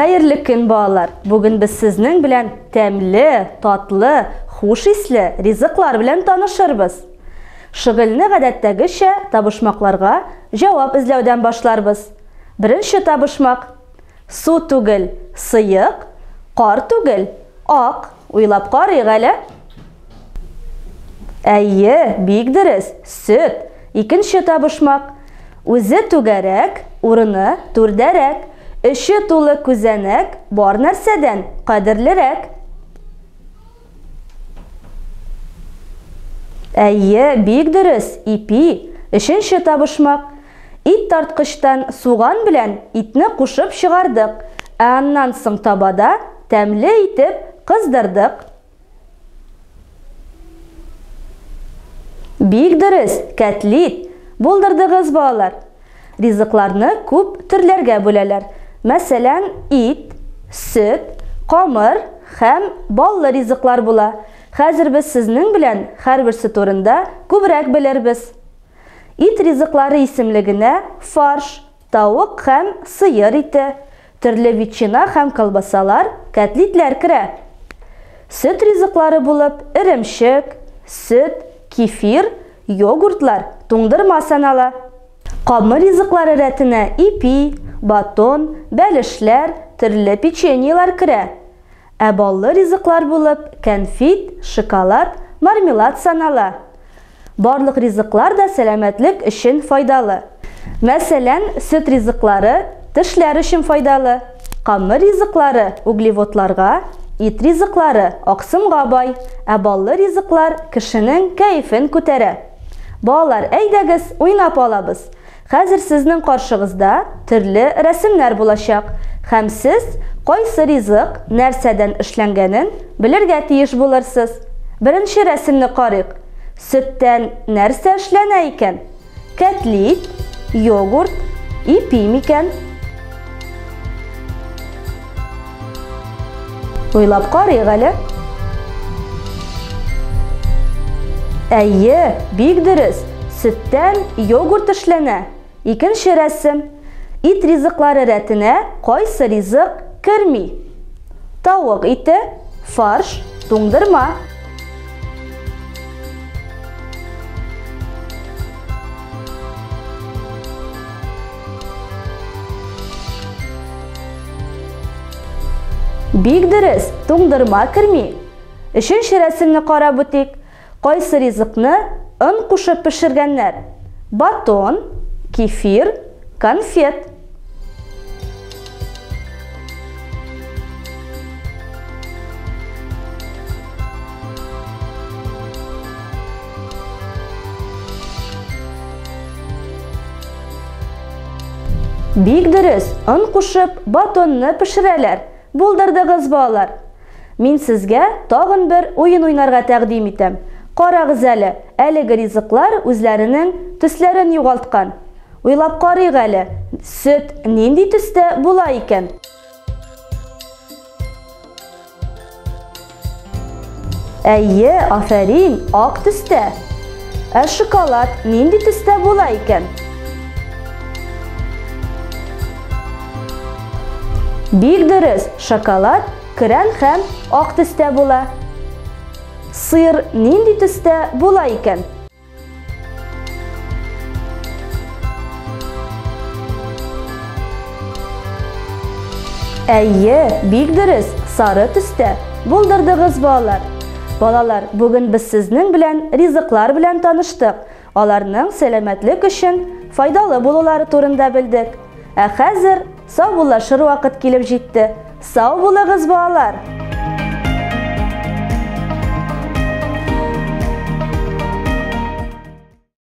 Хәерле көн, балалар! Бүген без сезнең белән тәмле, татлы, хуш исле ризыклар белән танышырбыз. Шөгыльне гадәттәгечә табышмакларга җавап эзләүдән башларбыз. Беренче табышмак. Су түгел, сыек, кар түгел, ак. Уйлап карыйк әле. Әйе, бик дөрес, сөт. Икенче табышмак. Үзе түгәрәк, урыны түрдәрәк. Эче тулы күзәнәк, бар нәрсәдән кадерлерәк. Әйе, бик дөрес, ипи. Өченче табышмак. Ит тарткычтан суган белән итне кушып чыгардык, ә аннан соң табада тәмле итеп кыздырдык. Бик дөрес, кәтлит. Булдырдыгыз, балалар. Ризыкларны күп төрләргә бүләләр. Мәсәлән, ит, сөт, камыр һәм баллы ризыклар була. Хәзер без сезнең белән һәрберсе турында күбрәк белербез. Ит ризыклары исемлегенә фарш, тавык һәм сыер ите, төрле ветчина һәм колбасалар, кәтлитләр керә. Сөт ризыклары булып эремчек, сөт, кефир, йогуртлар, туңдырма санала. Камыр ризыклары рәтенә ипи, батон, бәлешләр, төрле печеньелар керә. Ә баллы ризыклар булып кәнфит, шоколад, мармелад санала. Барлык ризыклар да сәламәтлек өчен файдалы. Мәсәлән, сөт ризыклары тешләр өчен файдалы, камыр ризыклары углеводларга, ит ризыклары аксымга бай, ә баллы ризыклар кешенең кәефен күтәрә. Балалар, әйдәгез, уйнап алабыз. Хәзер сезнең каршыгызда төрле рәсемнәр булачак һәм сез кайсы ризык нәрсәдән эшләнгәнен белергә тиеш булырсыз. Беренче рәсемне карыйк. Сөттән нәрсә эшләнә икән? Кәтлит, йогурт, ипи микән? Уйлап карыйк әле. Әйе, бик дөрес. Сөттән йогурт эшләнә. Икенче рәсем. Ит ризыклары рәтенә кайсы ризык керми? Тавык ите, фарш, туңдырма. Бик дөрес, туңдырма керми. Өченче рәсемне карап үтик. Кайсы ризыкны он кушып пешергәннәр? Батон, кефир, конфет. Бик дөрес, он кушып, батонны пешерәләр. Булдырдыгыз, балалар. Мин сезгә тагын бер уен уйнарга тәкъдим итәм. Карагыз әле, әлеге ризыклар үзләренең төсләрен югалткан. Уйлап карыйк әле, сөт нинди төстә була икән? Әйе, афәрин, ак төстә. Ә шоколад нинди төстә була икән? Бик дөрес, шоколад көрән һәм ак төстә була. Сыр нинди төстә була икән? Әйе, бик дөрес, сары төстә. Булдырдыгыз, балалар. Балалар, бүген без сезнең белән ризыклар белән таныштык. Аларның сәламәтлек өчен файдалы булулары турында белдек. Ә хәзер саубуллашыр вакыт килеп җитте. Сау булыгыз, балалар!